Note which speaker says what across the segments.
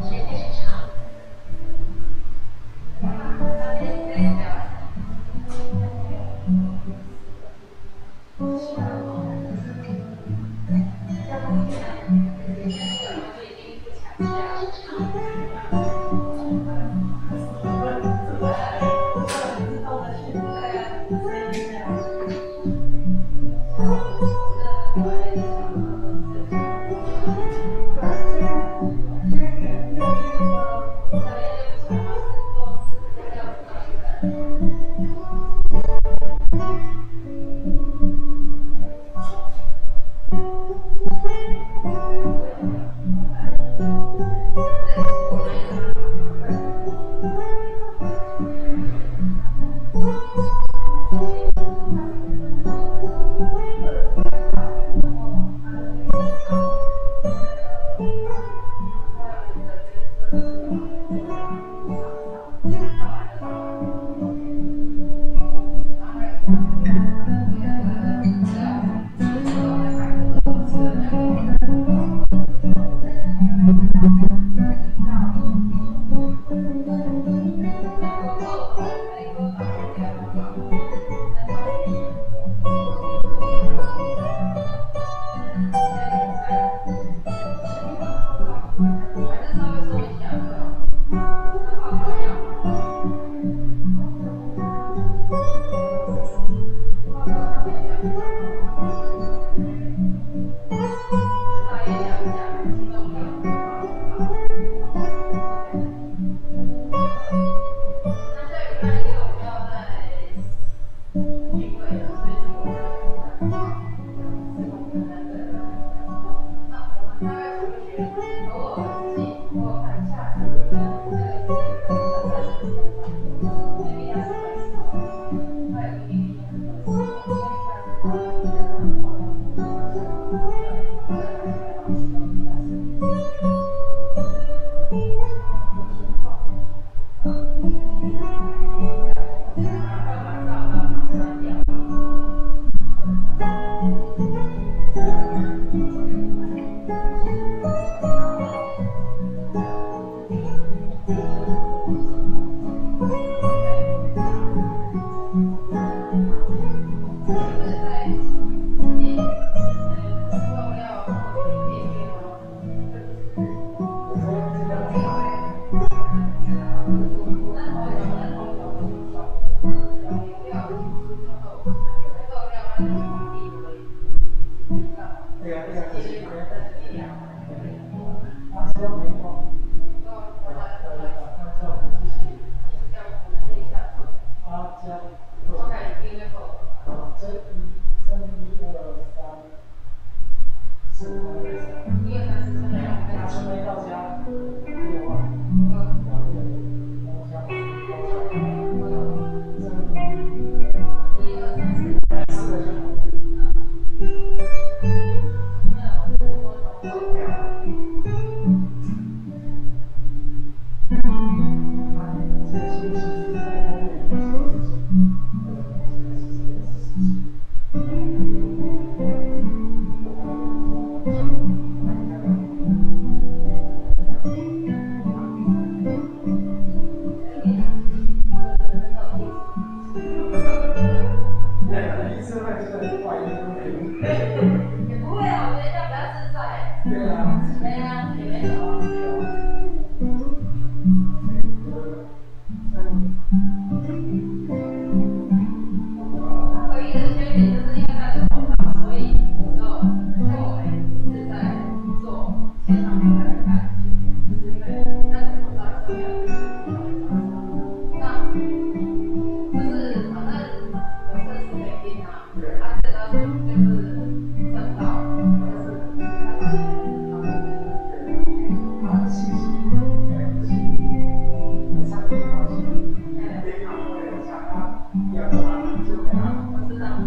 Speaker 1: 谁开始唱？
Speaker 2: 我知道。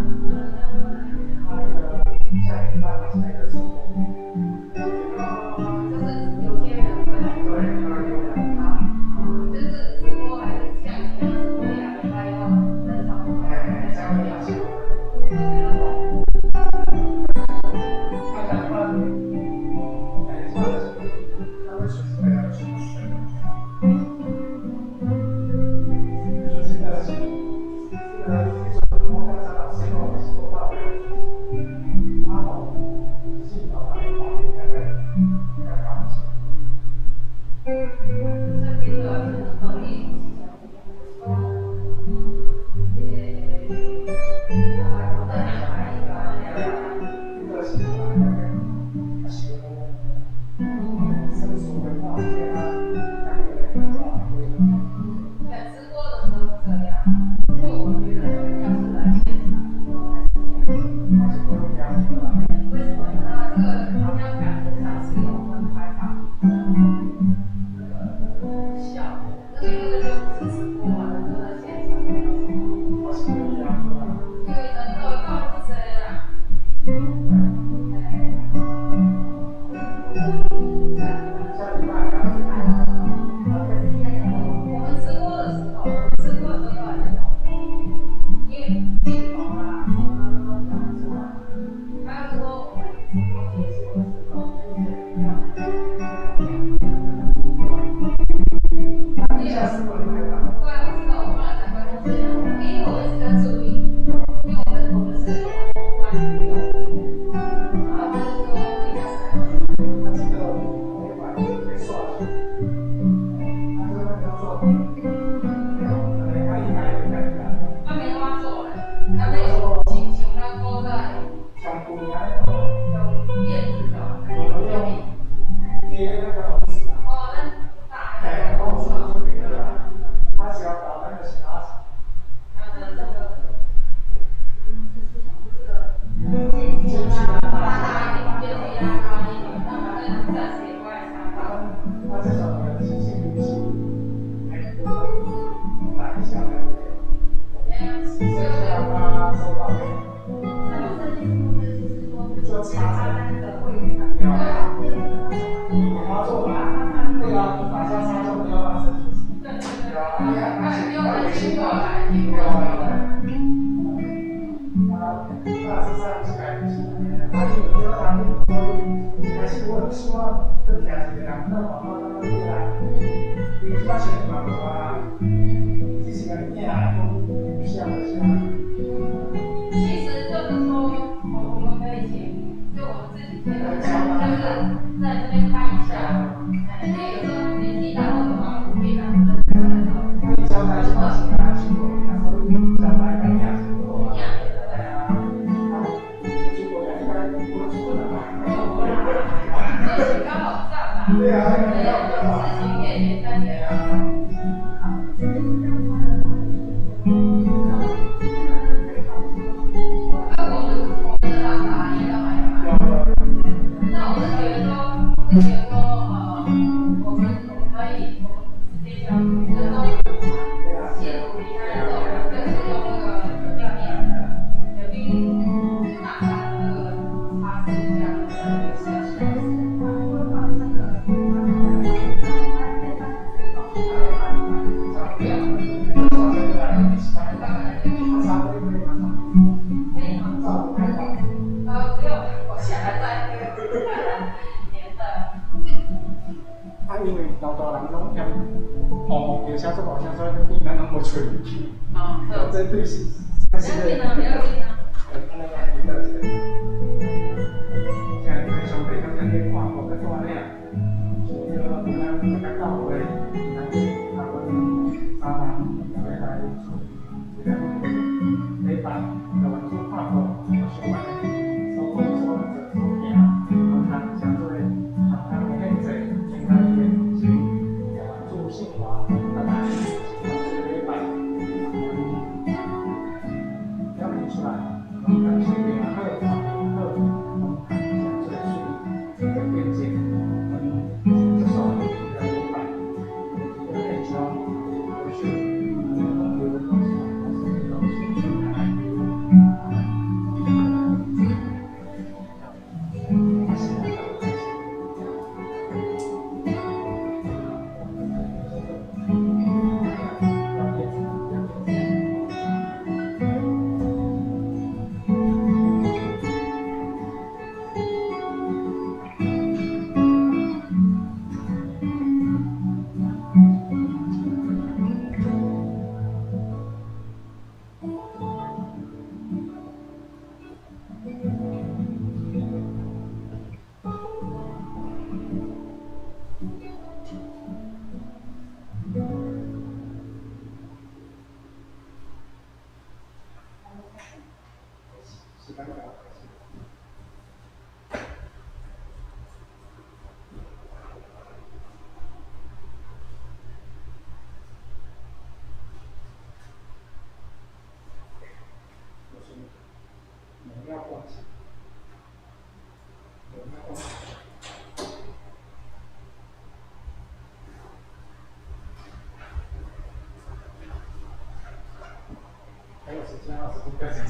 Speaker 1: 還有時間啊，時間幹啥？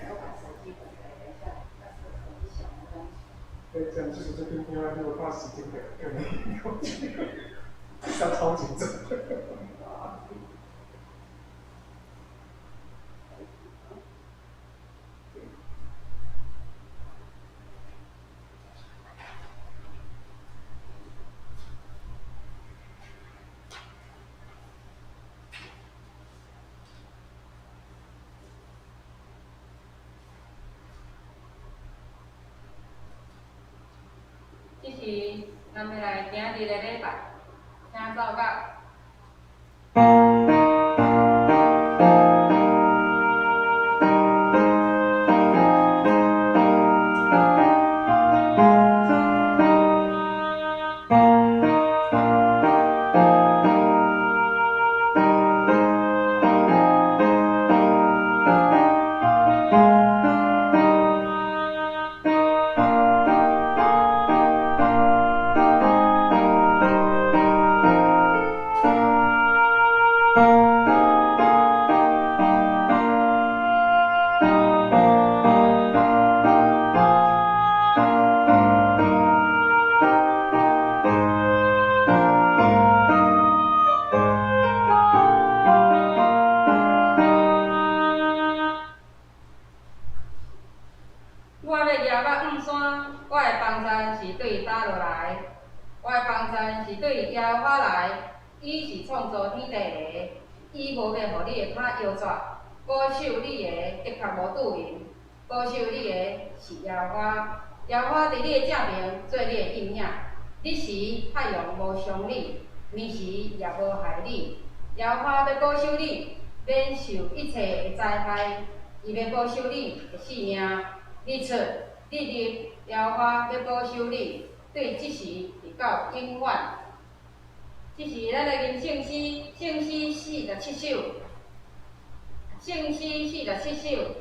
Speaker 2: 我把手機打開，等一下，那這個手機響沒關係。
Speaker 1: 對，這樣就是這邊另外那個花時間的更沒有，要超緊張。
Speaker 2: 這是咱欲來今仔日的禮拜，請奏樂。我欲举目向山，我的幫贊是對佗落來？我的幫贊是對耶和華來，伊是創造天地的，伊無欲予你的跤搖折，保守你的的確無拄眠，保守你的是耶和華，耶和華佇你的正爿做你的蔭影，日時太陽無傷你，暝時也無害你。耶和華欲保守你，免受一切的災害，伊欲保守你的性命。日出日入，耶和華欲保守你，對這時直到永遠。這是咱來吟聖詩，聖詩47首，聖詩47首。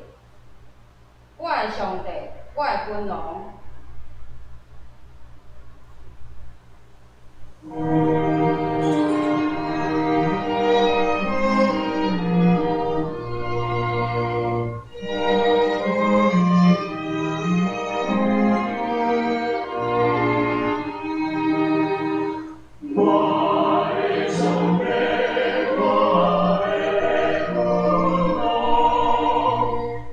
Speaker 2: 我的上帝，我的君王。
Speaker 3: 我的上帝，我的君王，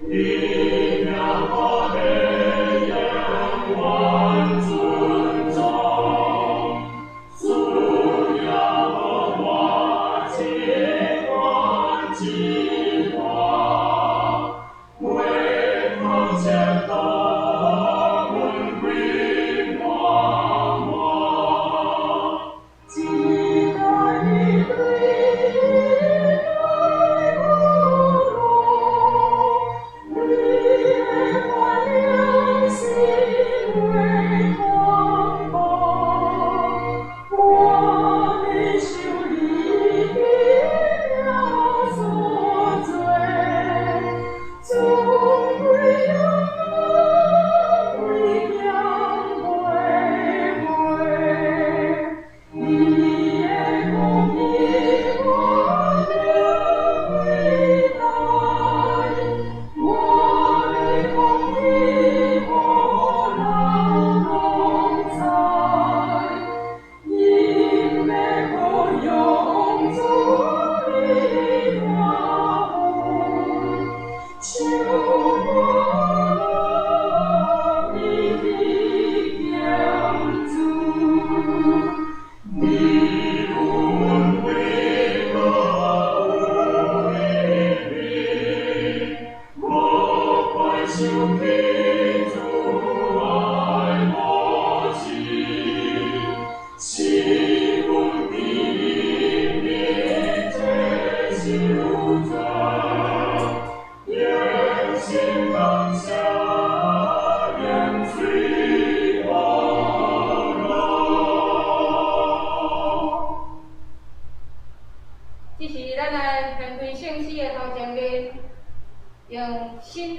Speaker 3: 你名我的永遠尊崇。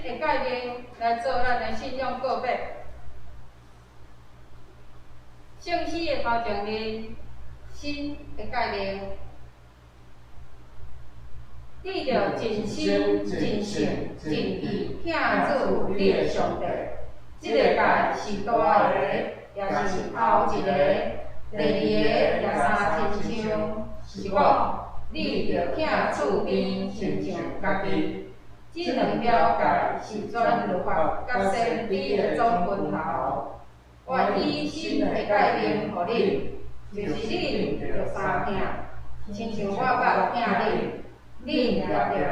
Speaker 2: 的诫命来做咱的信仰告白。圣诗的头前面，新的诫命，你著尽心、尽性、尽意疼主你的上帝。这个诫是大的，也是头一个；第二个也相亲像，是讲你著疼厝边亲像家己。这两条诫是全律法佮先知的总分头。我以新的诫命予恁，就是恁著相疼，亲像我捌疼恁，恁也著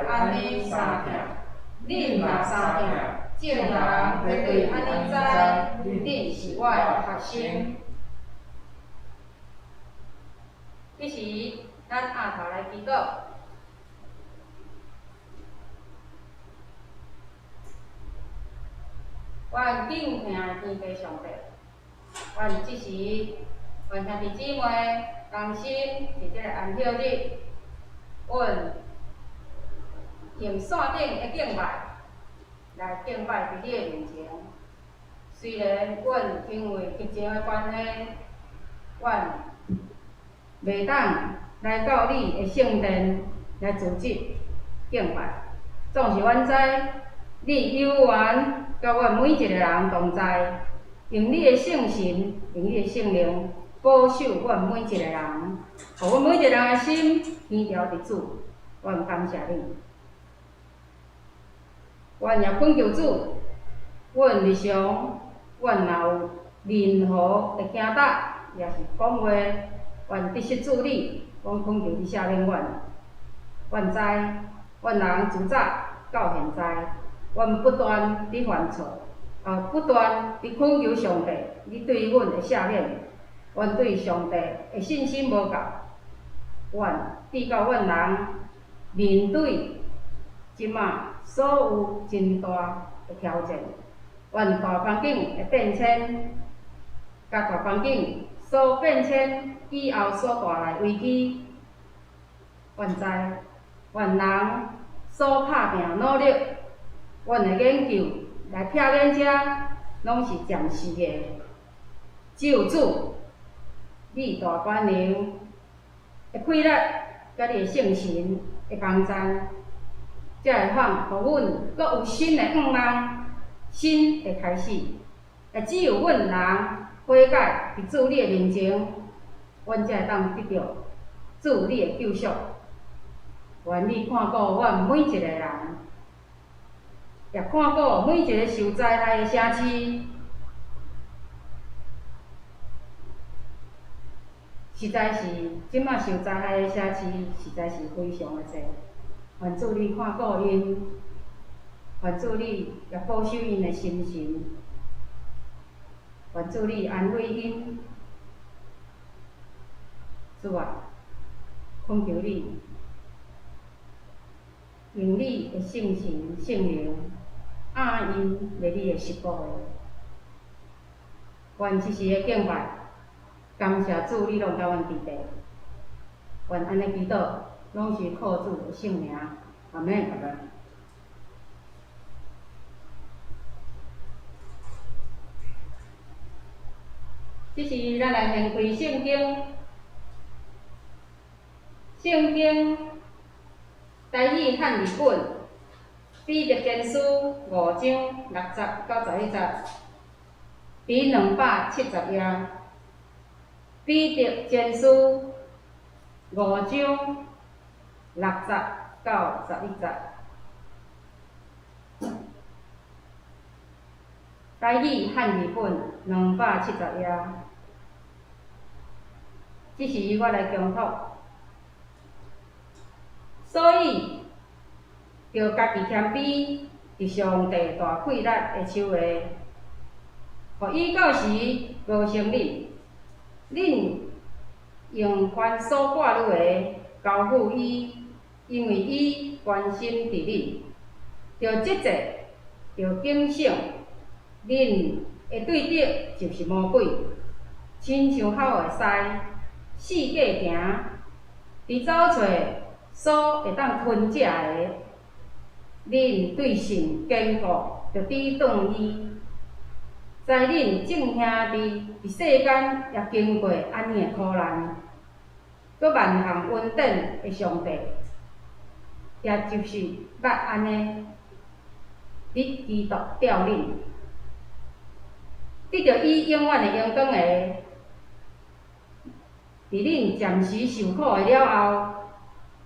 Speaker 2: 按呢相疼。恁若相疼，众人会对按呢知，恁是我的学生。彼时，咱徛头来祈祷。阮敬疼的天父上帝，阮这时，阮兄弟姊妹同心伫这个安息日，阮用线顶的敬拜来敬拜伫你的面前。虽然阮因为疫情的关系，阮袂当来到你的圣殿来组织敬拜，总是阮知你有缘佮阮每一个人同在，用你的圣神，用你的圣灵保守阮每一个人，予阮每一个人的心牵牢伫主。阮感谢你，阮也恳求主，阮日常，阮若有任何的惊胆，抑是讲话，阮得失主你，阮恳求你赦免阮。阮知，阮人自早到现在，阮不断伫犯错，不断伫恳求上帝，你对阮的赦免。阮对上帝的信心无够，阮至到阮人面对这马所有真大的挑战，阮大环境的变迁，佮大环境所变迁以后所带来危机，阮知，阮人所拍拼努力，阮的研究来拆研遮，拢是暂时的。只有主，你大权能的气力，佮你的圣神的帮助，才会放予阮阁有新的愿望，新的开始。只有阮人悔改伫主你的面前，阮才会当得著主你的救赎。愿你看顾阮每一个人，也看顾每一个受灾害的城市。实在是，这马受灾害的城市实在是非常的济。愿主你看顾𪜶，愿主你也保守𪜶的心神，愿主你安慰𪜶。主啊，恳求你，用你的圣神圣灵，压𪜶袂你的食国的。愿这时的敬拜，感谢主，你拢佮阮伫咧。愿按呢祈祷，拢是靠主的圣名，阿们。这时，咱来掀开圣经，圣经台语汉字本，彼得前书5章6节到11节，伫270页。彼得前书5章6节到11节，台语汉字本270页。这时我来重复，所以著家己谦卑，伫上帝大气力的手下，予伊到时高升恁。恁用凡所挂虑的交付伊，因为伊关心伫恁。著节制，著警醒，恁的对敌就是魔鬼，亲像吼的狮，四界行，伫走揣所会当吞食的。恁對神堅固，著抵擋伊。知恁眾兄弟佇世間也經過按呢的苦難，閣萬項恩典的上帝，也就是捌按呢佇基督召恁，得著伊永遠的榮光的，佇恁暫時受苦的了後，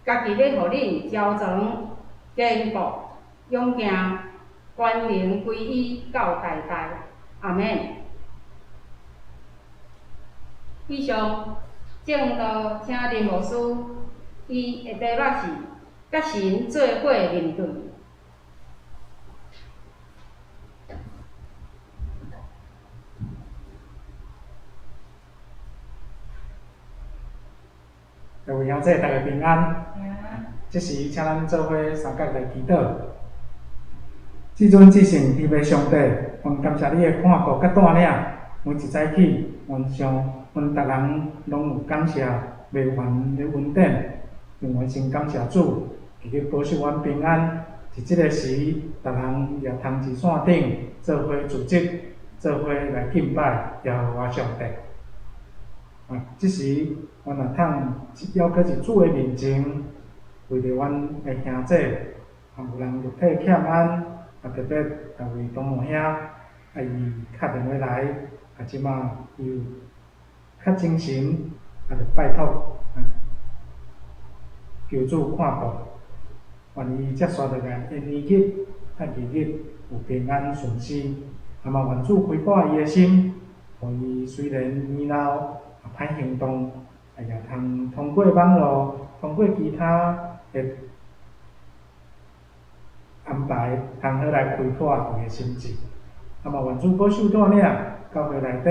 Speaker 2: 家己欲予恁招全、堅固、勇健，權能歸伊到代代。阿們。以上證道，請林牧師，伊的題目是佮神做伙面對。
Speaker 1: 各位兄弟，大家平安。這時，請咱做伙三角來祈禱。至尊至聖天父上帝，阮感謝你的看顧佮帶領。每一早起，阮想，阮逐人攏有感謝袂完的恩典。永遠先感謝主，日日保守阮平安。佇這个時，逐人也通佇線頂做伙組織，做伙來敬拜耶和華上帝。啊，這時，阮也通猶閣佇主的面前，為著阮的兄弟，啊，有人肉體欠安，啊，特別大衛東母兄，啊，伊敲電話來，啊，這馬伊有較精神，啊，就拜託，啊，求主看顧，願伊接續落來的年日，啊，日日有平安順遂，啊嘛願主開闊伊的心，予伊雖然年老，啊，歹行動，啊，也通通過網路，通過其他的安排，通好來開闊伊的心智。啊嘛願主保守帶領，教會內底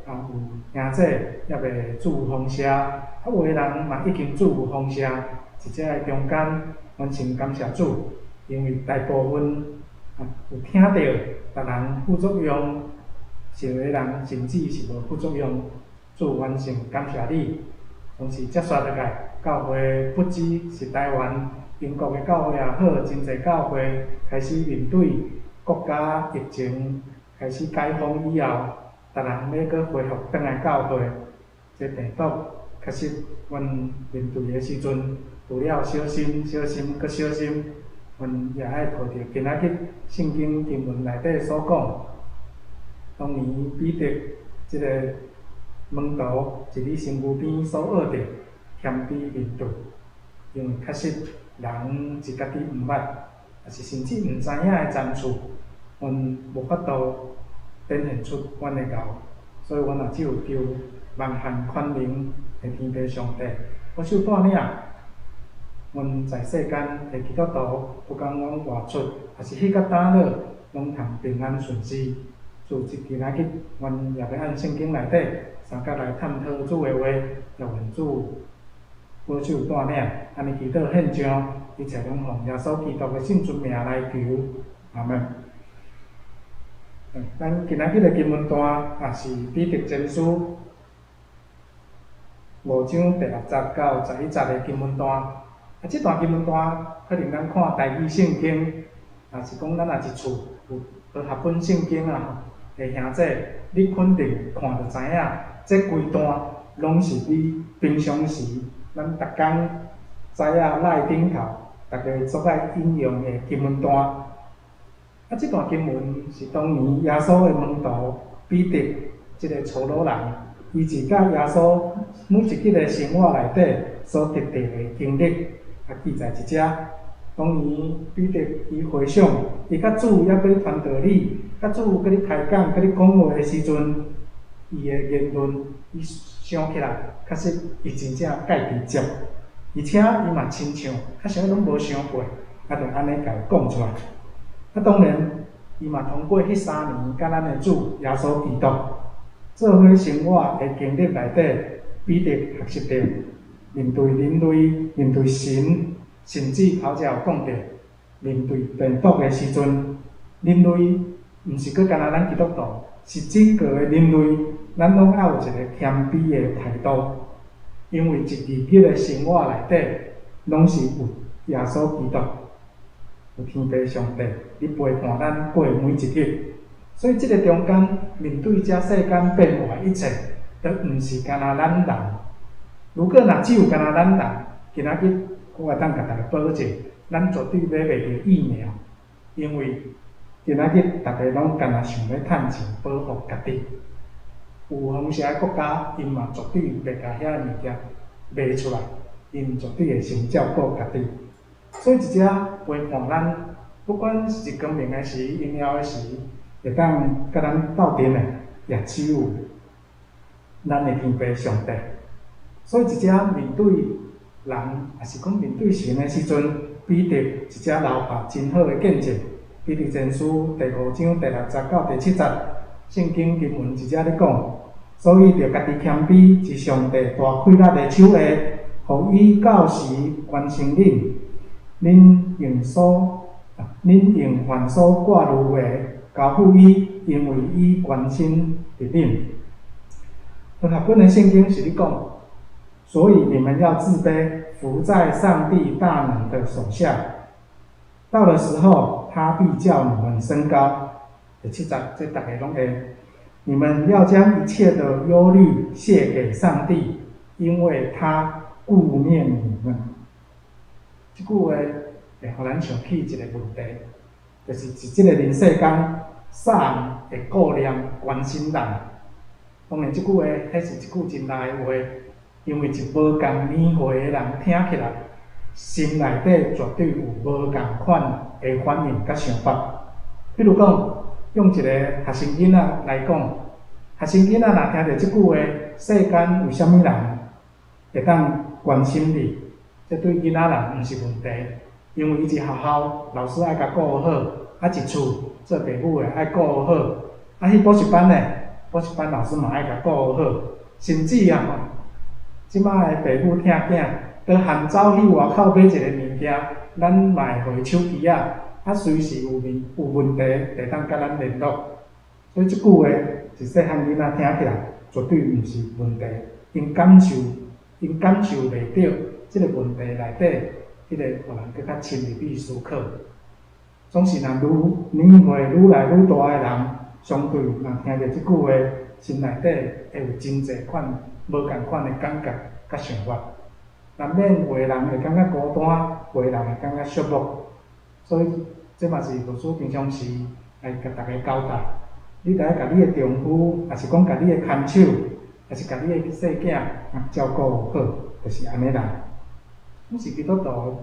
Speaker 1: 啊有兄弟猶未祝福封啊，有的人嘛已經祝福封佇這个中間，阮先感謝主，因為大部分啊有聽著別人副作用，有的人甚至是無副作用。主，阮先感謝你。同時接續落來，教會不只是台灣、英國的教會也好，真濟教會開始面對國家疫情開始解封以後，逐人欲閣恢復轉來教會，這病毒確實阮面對的時陣，除了小心、小心、閣小心，阮也愛抱著今仔日聖經經文內底所講，當年彼得這个門徒佇咧身軀邊所學著謙卑面對，因為確實人是家己毋捌，抑是甚至毋知影的難處，阮無法度展現出阮的𠢕，所以阮也只有求萬項權能的天父上帝保守帶領。阮在世間的基督徒，不管阮外出，抑是去到佗落，攏通平安順遂。主，今仔日，阮也欲按聖經內底三角來探討主的話，也願主保守帶領，按呢祈禱獻上，一切攏奉耶穌基督的聖尊名來求，阿們。咱今仔日的經文段也是彼得前書五章第六節到十一節的經文段。啊，這段經文段可能咱看台語聖經，也是講咱若一厝有和合本聖經啊，的兄弟，你肯定看就知影，這規段攏是你平常時咱逐工知影內頂頭，逐家足愛引用的經文段。啊，這段經文是當年耶穌的門徒彼得這个粗魯人，伊佇佮耶穌每一日的生活內底所得著的經歷，啊，記載佇遮。當年彼得伊回想，伊佮主猶閣咧傳道理，佮主閣咧開講、閣咧講話的時陣，伊的言論，伊想起來，確實伊真正佮意接，而且伊嘛親像，較啥物攏無想過，啊，就按呢共伊講出來。啊，當然，伊嘛通過彼三年，佮咱的主耶穌基督做伙生活的經歷內底，彼得學習著面對人類、面對神，甚至頭才有講著面對病毒的時陣，人類毋是閣干焦咱基督徒，是整個的人類，咱攏愛有一个謙卑的態度，因為一日日的生活內底，攏是有耶穌基督，有天父上帝咧陪伴咱過每一日。所以這个中間面對這世間變化一切，都毋是干焦咱人。如果若只有干焦咱人，今仔日我會當共大家保證，咱絕對買袂著疫苗，因為今仔日逐家攏干焦想欲趁錢保護家己。有風險的國家，𪜶嘛絕對袂共遐个物件賣出來，𪜶絕對會先照顧家己。所以一隻陪伴咱，不管是光明的時、榮耀的時，會當佮咱鬥陣的，也只有咱的天父上帝。所以一隻面對人，抑是講面對神的時陣，彼得一隻留下真好的見證。彼得前書第五章第六節到第七節，聖經經文一隻咧講，所以著家己謙卑，佇上帝大氣力的手下，予伊到時關心恁。恁用凡所掛慮的交付伊，因為伊關心著恁。和合本的聖經是咧講，所以你們要自卑，伏在上帝大能的手下。到了時候，他必叫你們升高。第七節，這逐家攏會。你們要將一切的憂慮卸給上帝，因為他顧念你們。這句話會予咱想起一個問題，就是佇這個人世間，啥人會顧念關心人？當然，這句話，彼是一句真難的話，因為一無仝年歲的人聽起來，心內底絕對有無仝款的反應佮想法。比如講，用一個學生囡仔來講，學生囡仔若聽著這句話，世間有啥物人會當關心你？這對囡仔人毋是問題，因為伊佇學校老師愛共顧好，啊，佇厝做爸母的愛顧好，啊，去補習班呢，補習班老師嘛愛共顧好，甚至啊吼，這擺的爸母疼囝，都含走去外口買一個物件，咱嘛會予伊手機仔，啊，隨時有問有問題，會當佮咱聯絡。所以這句話，一細漢囡仔聽起來絕對毋是問題，𪜶感受袂著這个問題內底，彼个予人閣較深入去思考。總是若愈年歲愈來愈大的人，相對若聽著這句話，心內底會有真濟款無仝款的感覺佮想法。難免有的人會感覺孤單，有的人會感覺寂寞。所以，這嘛是牧師平常時來共大家交代：你著愛共你的丈夫，抑是講共你的牽手，抑是共你的細囝照顧好，就是按呢啦。阮是基督徒，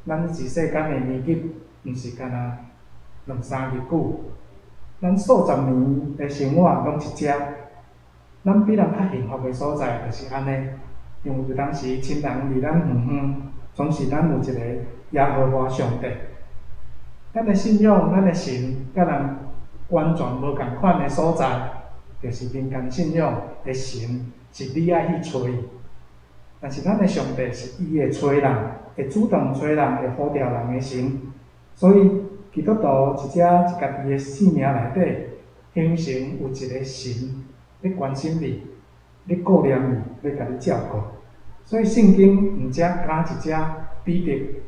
Speaker 1: 咱佇世間的年日，毋是干焦兩三日久，咱數十年的生活攏佇遮。咱比人較幸福的所在就是按呢，因為有當時親人離咱遠遠，總是咱有一个耶和華上帝。咱的信仰，咱的神，佮人完全無仝款的所在，就是民間信仰的神是你愛去揣伊，但是咱的上帝是伊會揣人，會主動揣人，會呼召人的神。所以基督徒佇遮佇家己的生命內底，形成有一个神咧關心你，咧顧念你，咧共你照顧。所以聖經毋只敢一隻彼得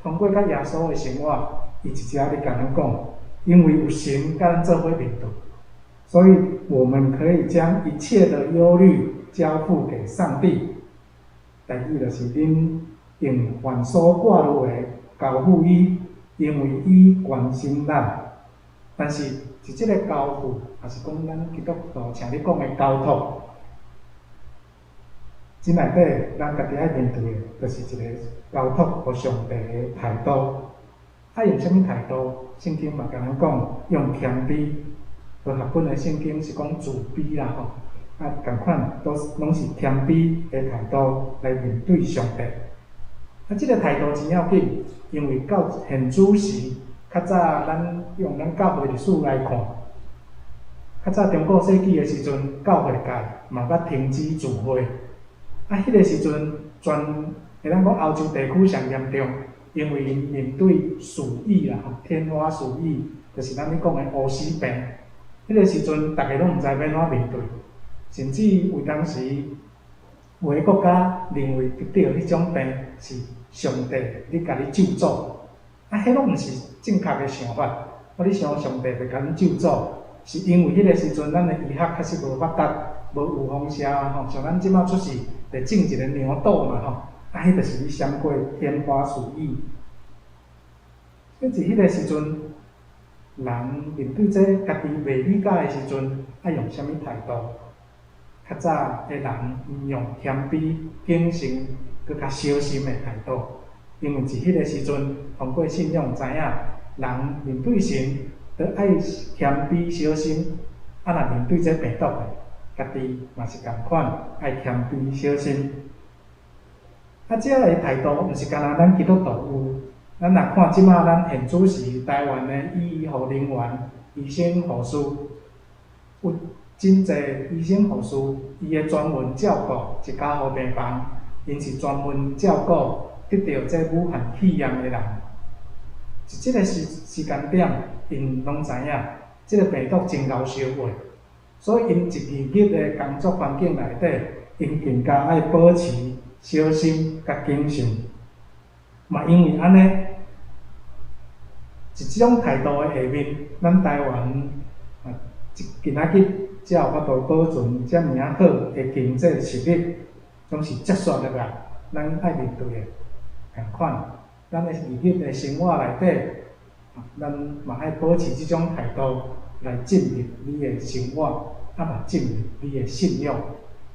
Speaker 1: 通過佮耶穌的生活，伊一直咧共咱講，因為有神佮咱做伙面對，所以我們可以將一切的憂慮交付給上帝。代誌就是恁用凡所掛慮的交付伊，因為伊關心咱。但是，佇這个交付，抑是講咱基督徒像咧講的交託，這內底咱家己愛面對的，就是一个交託予上帝的態度。愛用啥物態度？聖經嘛共咱講，用謙卑。和合本的聖經是講自卑啦吼，啊，仝款都攏是謙卑的態度來面對上帝。啊，這个態度真要緊，因為到現主時，較早咱用咱教會歷史來看，較早中古世紀的時陣，教會界嘛捌停止聚會。啊，彼个時陣，全會當講歐洲地區上嚴重，因為𪜶面對鼠疫啦，吼，天花鼠疫，就是咱咧講的烏死病。彼个時陣，逐家攏毋知欲按怎面對，甚至有當時有的國家認為得著彼種病是上帝咧共你咒詛，啊，彼攏毋是正確的想法。啊，你想上帝袂共咱咒詛，是因為彼个時陣咱的醫學確實無發達，無預防射吼，像咱這馬出世，就種一个牛痘嘛吼，啊，彼就是你閃過天花鼠疫。所以佇彼个時陣，人面對這家己袂理解的時陣，愛用啥物態度？較早的人𪜶用謙卑、謹慎、閣較小心的態度，因為佇彼个時陣，通過信仰知影，人面對神，著愛謙卑小心。啊，若面對這病毒的，家己嘛是仝款，愛謙卑小心。啊，這个態度毋是干焦咱基督徒有，咱若看這馬咱現主時台灣的醫護人員、醫生、護士，有真濟醫生、護士，伊會專門照顧一加護病房，𪜶是專門照顧得著這武漢肺炎的人。佇這个時間點，𪜶攏知影，這个病毒真𠢕相畫，所以𪜶一日日的工作環境內底，𪜶更加愛保持小心佮謹慎。嘛因為按呢，佇這種態度的下面，咱台灣啊，今仔日才有法度保存遮爾仔好的經濟實力，總是接續落來，咱愛面對的仝款，咱的日日的生活內底，咱嘛愛保持這種態度來進入你的生活，啊嘛進入你的信仰。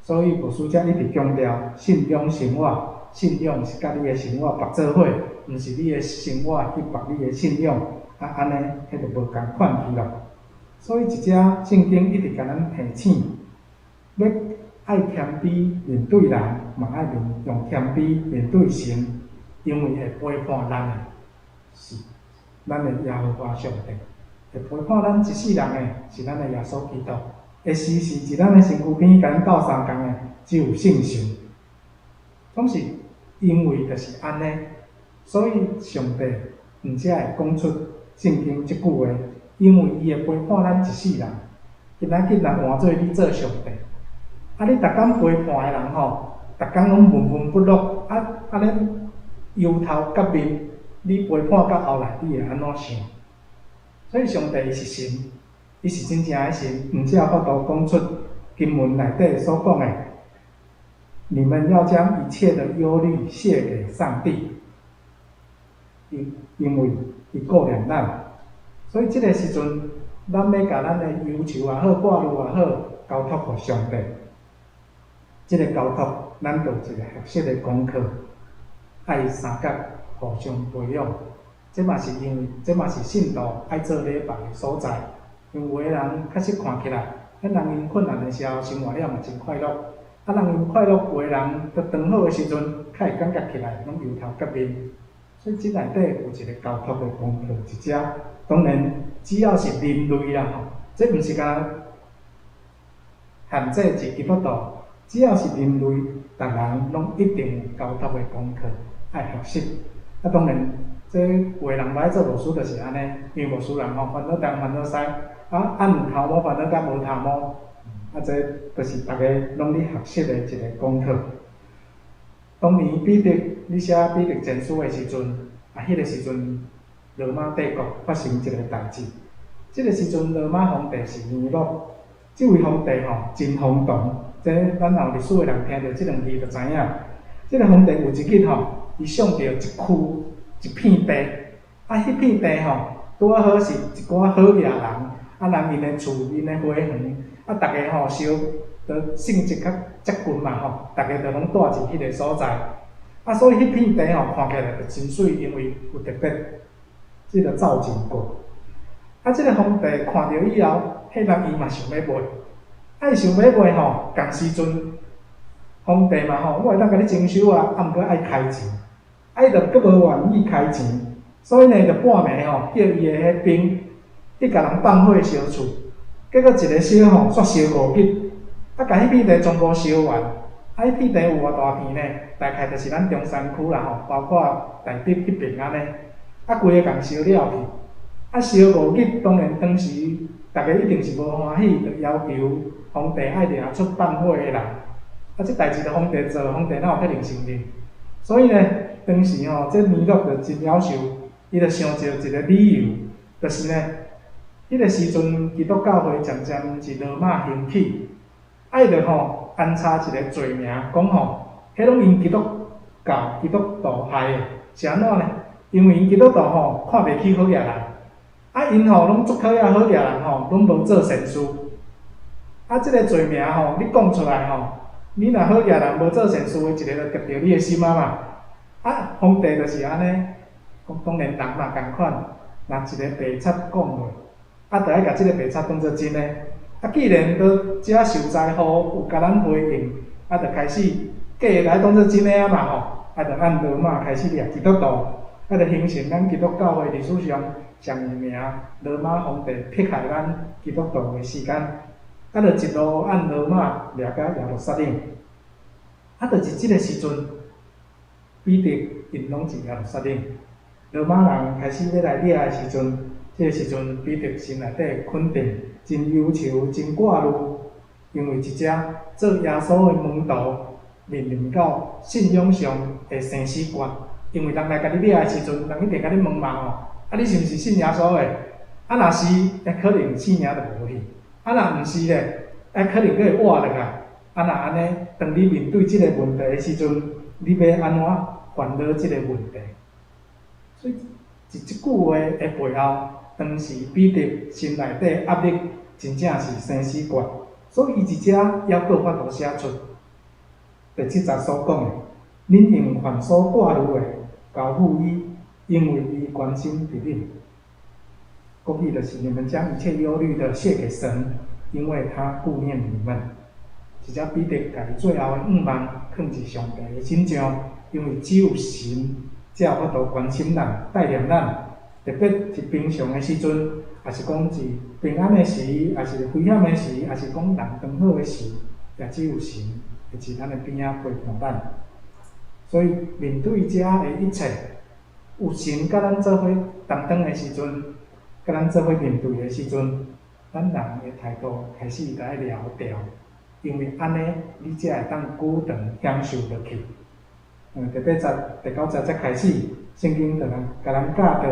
Speaker 1: 所以牧師才一直強調，信仰生活，信仰是佮你的生活縛做伙，毋是你的生活去縛你的信仰，啊按呢，彼就無仝款去咯。所以佇遮聖經一直共咱提醒，欲愛謙卑面對人，嘛愛面用謙卑面對神，因為會陪伴咱的是咱的耶和華上帝，會陪伴咱一世人的是咱的耶穌基督，會時時佇咱的身軀邊共咱鬥相共的只有聖神。總是因為就是按呢，所以上帝毋才會講出聖經這句話，因為伊會陪伴咱一世人。今仔日若換做你做上帝，啊你逐工陪伴的人吼，逐工攏悶悶不樂，啊按呢憂頭結面，你陪伴到後來，你會按怎想？所以上帝伊是神，伊是真正的神，毋才有法度講出經文內底所講的，你們要將一切的憂慮卸給上帝，因為伊顧念咱。所以這个時陣，咱欲共咱的憂愁也好，掛慮也好，交託予上帝。這个交託，咱就有一個學習的功課，愛相佮互相培養。這嘛是因為，這嘛是信徒愛做禮拜的所在。因為有的人確實看起來，彼人𪜶困難的時候，生活了嘛真快樂。啊，人𪜶快樂，有的人佇當好的時陣，較會感覺起來攏憂頭結面。所以這內底有一個交託的功課佇遮。當然，只要是人類啦吼，這毋是干限制佇基督徒，只要是人類，逐人攏一定有交託的功課愛學習。啊，當然，這有的人欲愛做牧師就是按呢，因為牧師人吼煩惱東煩惱西，啊啊有頭毛煩惱佮無頭毛，啊這就是逐家攏咧學習的一個功課。當年彼得咧寫彼得前書的時陣，啊，彼個時陣羅馬帝國發生一個代誌。這個時陣羅馬皇帝是尼祿，這位皇帝吼真衝動，這咱若有歷史的人聽著這兩字就知影。這個皇帝有一日吼，伊賞著一區一片地，啊，彼片地吼拄仔好是一寡好野人，啊，人𪜶的厝、𪜶的花園，啊，逐家吼相都性質較接近嘛吼，逐家就攏蹛佇彼个所在，啊，所以彼片地吼看起來就真媠，因為有特別這个造景過。啊，這个皇帝看著以後，彼人伊嘛想欲買，啊，伊想欲買吼，仝時陣皇帝嘛吼，我會當共你徵收啊，啊，毋過愛開錢，啊，伊就閣無願意開錢，所以呢，就半暝吼叫伊的彼兵去共人放火燒厝，結果一个燒吼，煞燒五日，啊，共彼片地全部燒完，啊，彼片地有偌大片呢？大概就是咱中山區啦吼，包括大直彼爿按呢，啊，規个共燒了去，啊，燒五日，當然當時逐家一定是無歡喜，就要求皇帝愛掠出放火的人，啊，這代誌就皇帝做，皇帝哪有可能承認？所以呢，當時吼，這尼祿就真夭壽，伊就想著一个理由，就是呢，彼个時陣基督教會漸漸是羅馬興起，啊伊就吼安插一個罪名，講吼，彼攏𪜶基督教基督徒害的，是按怎呢？因為𪜶基督徒吼看袂起好額人，啊𪜶吼攏足討厭好額人吼，攏無做善事。啊，這個罪名吼，你講出來吼，你若好額人無做善事的，一个就得著你的心啊嘛。啊，皇帝就是按呢，講當然人嘛仝款，若一个白賊講落，啊，就愛共這个白賊當做真的。啊，既然都遮受災禍有共咱回應，啊，就開始假的來當做真的啊嘛吼，啊，就按羅馬開始掠基督徒，啊，就形成咱基督教會歷史上上有名羅馬皇帝迫害咱基督徒的時間，啊，就一路按羅馬掠到耶路撒冷，啊，就是這个時陣，彼得𪜶攏佇耶路撒冷，羅馬人開始欲來掠的時陣，這个時陣彼得心內底肯定真憂愁、真掛慮，因為一隻做耶穌的門徒面臨到信仰上的生死決，因為人來共你掠的時陣，人一定共你問嘛吼，啊，你是毋是信耶穌的？啊，若是，欸，可能性命就無去；啊，若毋是咧，欸，可能閣會活落來。啊，若按呢，當你面對這个問題的時陣，你欲按怎煩惱這个問題？所以，佇這句話的背後，當時彼得心內底壓力真正是生死決，所以伊佇遮猶閣有法度寫出第七節所講的：恁用凡所掛慮的交付伊，因為伊關心著恁。國語就是你們將一切憂慮的卸給神，因為他顧念你們。這遮彼得共伊最後的願望囥佇上帝的身上，因為只有神才有法度關心咱、帶領咱。特別是平常的時陣，抑是講是平安的時，抑是危險的時，抑是講人當好的時，也只有神會佇咱的邊仔陪伴咱。所以面對這的一切，有神佮咱做伙擔當的時陣，佮咱做伙面對的時陣，咱人的態度開始就愛調調，因為按呢，你才會當久長享受落去。第八節、第九節才開始，聖經就來共咱教導，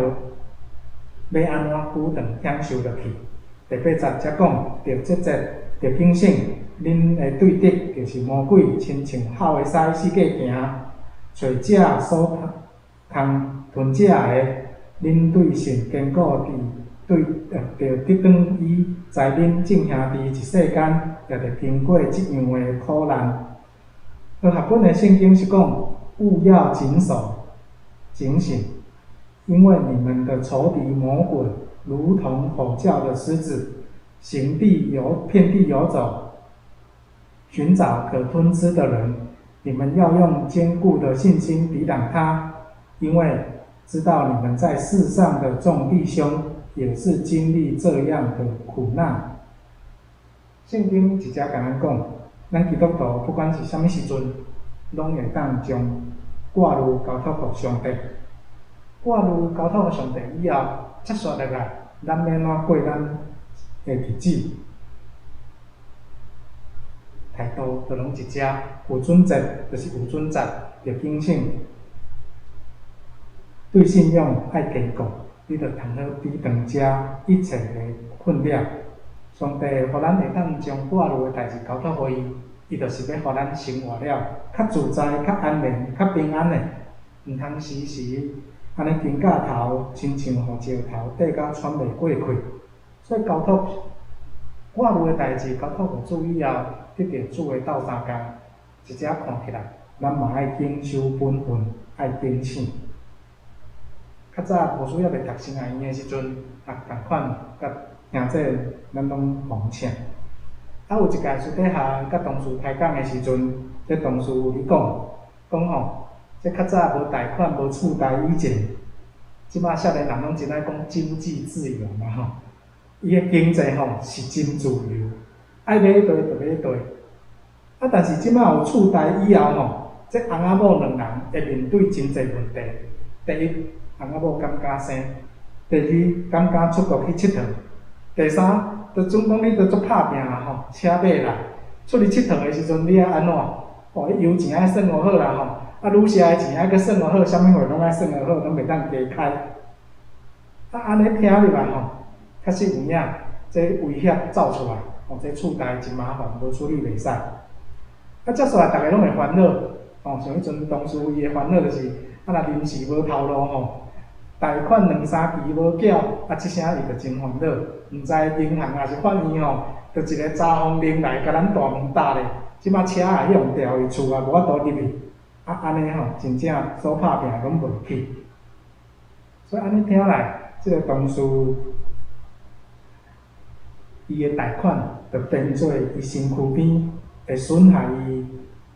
Speaker 1: 欲按怎久長享受落去。第八節才講，著節制，著警醒，恁的對敵就是魔鬼，親像吼的獅四界行，揣食所通吞食的。恁對信堅固佇對，著得擋伊在恁眾兄弟一世間，也著經過這樣的苦難。和合本的聖經是講，務要謹守警醒，因為你們的仇敵魔鬼如同吼叫的獅子，行地遊遍地遊走，尋找可吞吃的人。你們要用堅固的信心抵擋他，因為知道你們在世上的眾弟兄也是經歷這樣的苦難。聖經直接共咱講，咱基督徒不管是啥物時陣，攏會當將掛慮交託予上帝。掛慮交託予上帝以後，接續落來，咱欲按怎過咱的日子？態度就攏一隻，有準則就是有準則，著警醒，對信仰愛堅固，你就通好抵擋這一切的困擾。上帝予咱會當將掛慮的代誌交託予伊，伊就是欲予咱生活了較自在、較安寧、較平安的，毋通時時按呢肩胛頭，親像予石頭硩甲喘袂過氣。所以交託掛慮的代誌交託予主以後，得著主的鬥相共，一隻看起來，咱嘛愛謹守本分，愛警醒。較早牧師猶未讀神學院的時陣，也仝款，佮兄姊咱攏奉請。啊，有一擺私底下佮同事開講的時陣，這同事有咧講，講吼，這較早無貸款、無次貸以前，這馬少年人攏真愛講經濟自由嘛吼，伊的經濟吼是真自由，愛買綴就買綴。啊，但是這馬有次貸以後吼，這翁仔某兩人會面對真濟問題。第一，翁仔某敢毋敢生；第二，敢毋敢出國去𨑨迌；第三，就總講你都足拍拚啦吼，車買啦，出去𨑨迌的時陣你愛按怎？哦，彼油錢愛算予好啦吼，啊，旅社的錢愛閣算予好，啥物貨攏愛算予好，攏袂當加開。啊，按呢聽入來吼，確實有影，這威脅走出來，吼，這厝貸真麻煩，無處理袂使。啊，接煞來逐家攏會煩惱，吼，像彼陣同事伊的煩惱就是，啊，若臨時無頭路吼，貸款兩三期無繳，啊，這聲伊就真煩惱，毋知銀行抑是法院吼，就一个查封令來共咱大門打咧，這擺車也用掉去，厝也無法度入去，啊，按呢吼，真正所拍拚攏無去。所以按呢聽來，這个同事伊的貸款就變做伊身軀邊會損害伊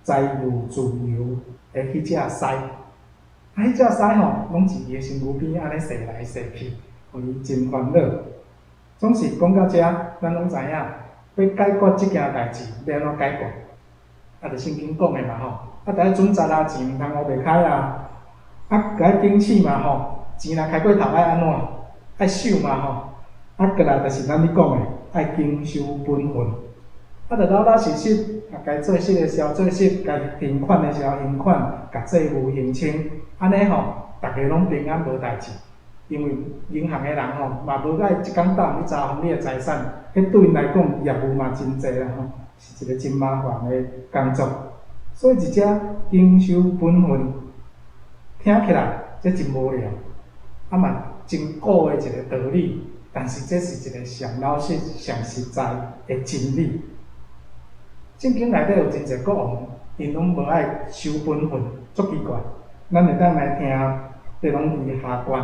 Speaker 1: 財務自由的彼隻獅。啊，彼隻獅吼，攏佇伊的身軀邊按呢踅來踅去，予伊真煩惱。總是講到遮，咱攏知影，欲解決這件代誌，欲按怎解決？啊，就聖經講的嘛吼，啊，著愛準節啊，錢毋通烏白開啊，啊，閣愛警醒嘛吼，錢若開過頭愛按怎？愛守嘛吼，啊，閣來就是咱咧講的，愛謹守本分。啊，著老老實實，啊，該做穡的時候做穡，該還款的時候還款，共債務還清，按呢吼，逐家攏平安無代誌。因為銀行的人吼，嘛無愛一工到晚去查封你的財產，彼對𪜶來講業務嘛真濟啦吼，是一个真麻煩的工作。所以佇遮謹守本分，聽起來這真無聊，啊嘛真古的一个道理，但是這是一个上老實、上實在的真理。聖經內底有真濟國王，𪜶攏無愛守本分，足奇怪。咱會當來聽，這攏佇下卷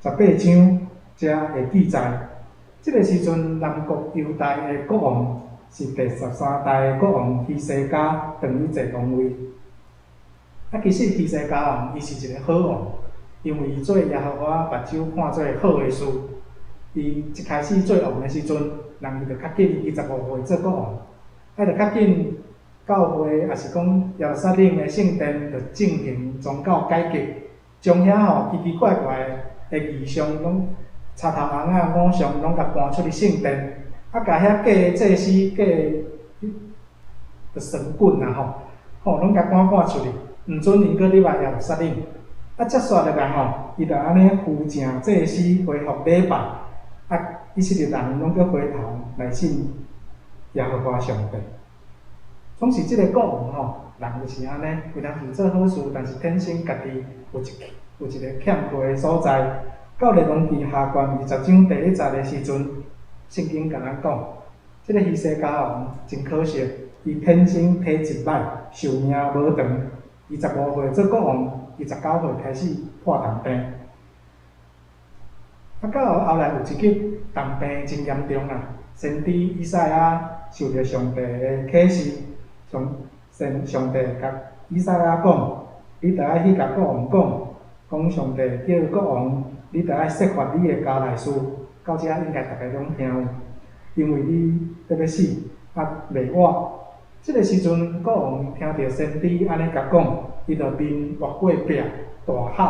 Speaker 1: 18章遮會記載。這个時陣，南國猶大的國王是第13代的國王希西家轉去坐王位。啊，其實希西家王伊是一个好王，因為伊做耶和華目睭看做好的事。伊一開始做王的時陣，人伊就較緊，伊15歲做國王，啊，就較緊教會，抑是講耶路撒冷的聖殿，就進行宗教改革，將遐吼奇奇怪怪的異象攏插頭尪仔偶像攏共搬出去聖殿，啊，共遐假的祭司、假的神棍啊吼，吼攏共趕趕出去，毋准𪜶閣入來耶路撒冷。啊，接煞落來吼，伊就按呢扶正祭司恢復禮拜，啊，以色列人攏閣回頭來信耶和華上帝。總是這个國王吼，人就是按呢，雖然是做好事，但是天生家己有一个欠缺的所在。到列王紀下卷20章第1節的時陣，聖經共咱講，這个希西家王真可惜，伊天生體質歹，壽命無長。伊15歲做國王，伊19歲開始破重病。啊，到後來有一日，重病真嚴重啊！先知以賽亞受著上帝的啟示，上神上帝共以賽亞講：你著愛去共國王講，講上帝叫國王，你著愛設法你的家內事。到遮應該逐家攏聽有，因為你欲欲死，啊袂活。這个時陣，國王聽著先知按呢共講，伊就面越過壁，大吼，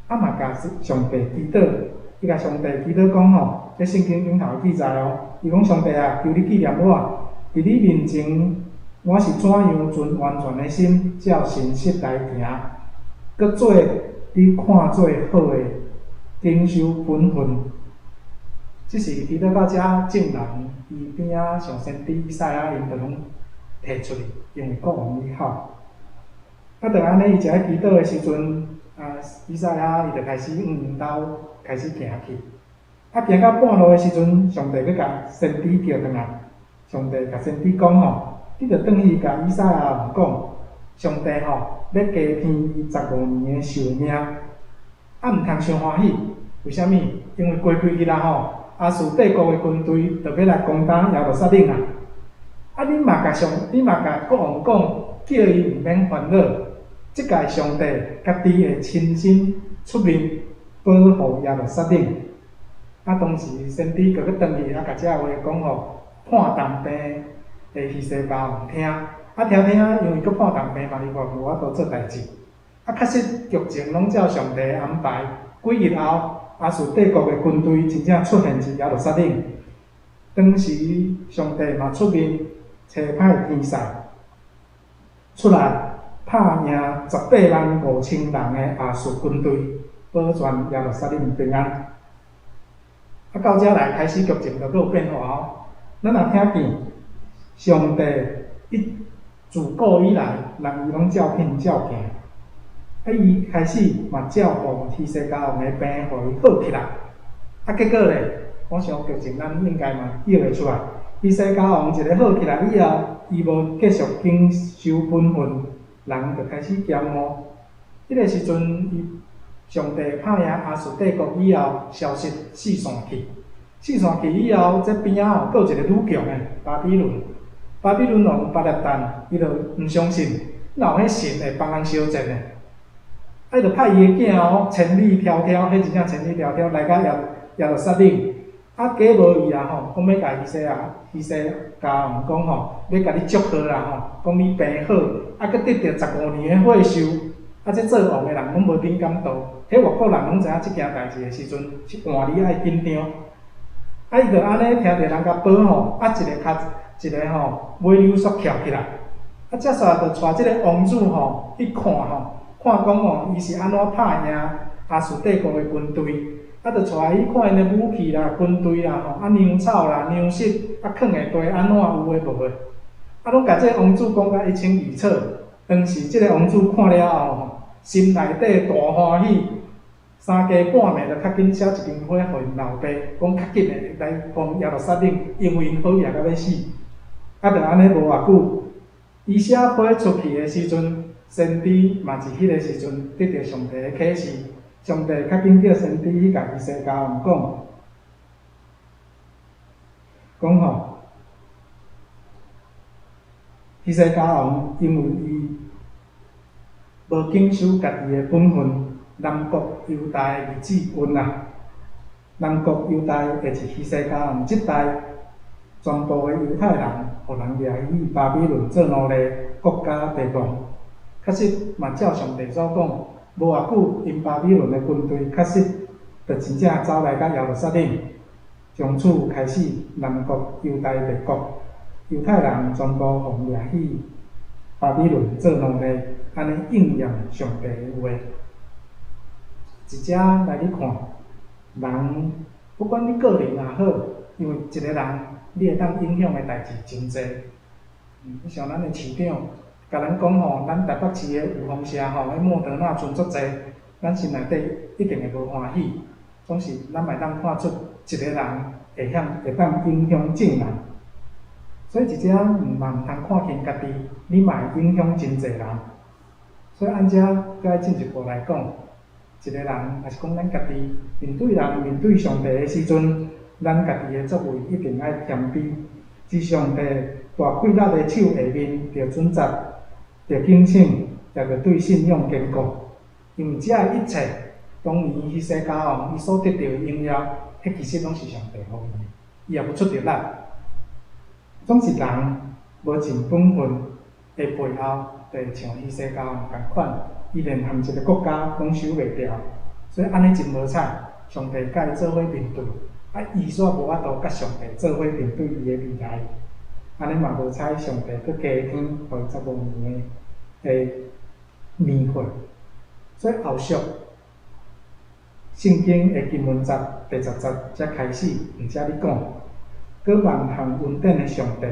Speaker 1: 啊嘛共上帝祈禱，伊共上帝祈禱講吼，這聖經頂頭記載哦，伊講上帝啊，求你紀念我，佇你面前，我是怎樣存完全的心，照誠實來行，閣做你看做好的，謹守本分。這是祈禱到遮，眾人伊邊仔像先知以賽亞，𪜶就攏退出去，因為國王咧吼。啊，就按呢，伊正咧祈禱的時陣，啊，以賽亞伊就開始向𪜶兜開始行去。啊，行到半路的時陣，上帝閣共先知叫轉來，上帝共先知講吼，你著轉去共以賽亞王講，上帝吼欲加添伊15年的壽命，啊，毋通傷歡喜，為啥物？因為過幾日啊吼，亞述帝國的軍隊就欲來攻打耶路撒冷啊！啊，你嘛共上，你嘛共國王講，叫伊毋免煩惱，這擺上帝家己會親身出面保護耶路撒冷。啊，當時先知閣閣轉去，啊，共這話講予破重病的希西家王聽。啊，聽聽，因為閣破重病嘛，伊嘛無法度做代誌。啊，確實劇情攏照上帝的安排。幾日後，亞述帝國的軍隊真正出現佇耶路撒冷。當時上帝嘛出面差派天使出來，拍贏18萬5千人的亞述軍隊，保全耶路撒冷平安。啊，到遮來開始劇情就閣有變化哦。咱若聽見上帝一自古以來，人伊攏照品照行。啊，伊開始嘛照顧希西家王的病，予伊好起來。啊，結果咧，我想劇情咱應該嘛臆會出來。希西家王一个好起來以後，伊無繼續謹守本分，人就開始嫌惡。彼个時陣，伊上帝拍贏亞述帝國以後，消息四散去，四散去以後，這邊仔吼，閣有一個愈強的巴比倫。巴比倫王巴列旦，伊就毋相信，哪有彼神會幫人相戰的？啊，伊就派伊的囝哦，千里迢迢，彼真正千里迢迢來到耶路撒冷。啊，假無伊啊吼，講欲共希西家王講吼，欲共你祝賀啦吼，講你病好，啊，閣得著15年的歲壽。啊，這做王的人攏無敏感度，彼外國人攏知影這件代誌的時陣，是換你愛緊張。啊，伊就按呢聽著人共報吼，啊，一个跤一个吼尾溜煞翹起來，啊，接煞就帶這个王子吼去看吼，看講吼，伊是按怎拍贏亞述帝國的軍隊，啊，就帶伊看𪜶的武器啦、軍隊啦吼，啊，糧草啦、糧食，啊，囥的地按怎有的無的，啊，攏共這个王子講甲一清二楚。當時這个王子看了後吼，心內底大歡喜，三更半暝就較緊寫一張批予𪜶老爸，講較緊的來攻耶路撒冷，因為𪜶討厭甲欲死。啊，就按呢無偌久，伊寫批出去的時陣，先知嘛佇彼个時陣得著上帝的啟示，上帝較緊叫先知去共希西家王講，講吼，希西家王因為伊無謹守家己的本分，南國猶大的日子近啊，南國猶大會佇希西家王這代，全部的猶太人，予人掠去巴比倫做奴隸，國家地亡。確實嘛，照上帝所講，無偌久，𪜶巴比倫的軍隊確實就真正走來到耶路撒冷，從此開始南國猶大帝國，猶太人全部予掠去巴比倫做奴隸，按呢應驗上帝的話。佇遮來去看，人不管你個人也好，因為一个人你會當影響的代誌真濟。你像咱的市長，共咱講吼，咱台北市的有風車吼，彼莫德納賰足濟，咱心內底一定會無歡喜。總是咱嘛會當看出一个人會曉會當影響眾人。所以佇遮嘛毋通看輕家己，你嘛會影響真濟人。所以按遮閣愛進一步來講，一个人，抑是講咱家己面對人、面對上帝的時陣，咱家己的作為一定愛謙卑。佇上帝大氣力的手下面，著準則、著警醒，也著對信仰堅固。因為這一切，當年希西家王伊所得著的榮耀，彼其實攏是上帝予伊的，伊也無出著力。總是人無盡本分的背後，就會像希西家王仝款，伊連含一个國家攏守袂牢，所以按呢真無彩，上帝共伊做伙面對，啊，伊煞無法度佮上帝做伙面對伊的未來，按呢嘛無彩，上帝閣加添予伊15年的年歲。所以後續聖經的經文節第10節才開始佇遮咧講，閣萬項恩典的上帝，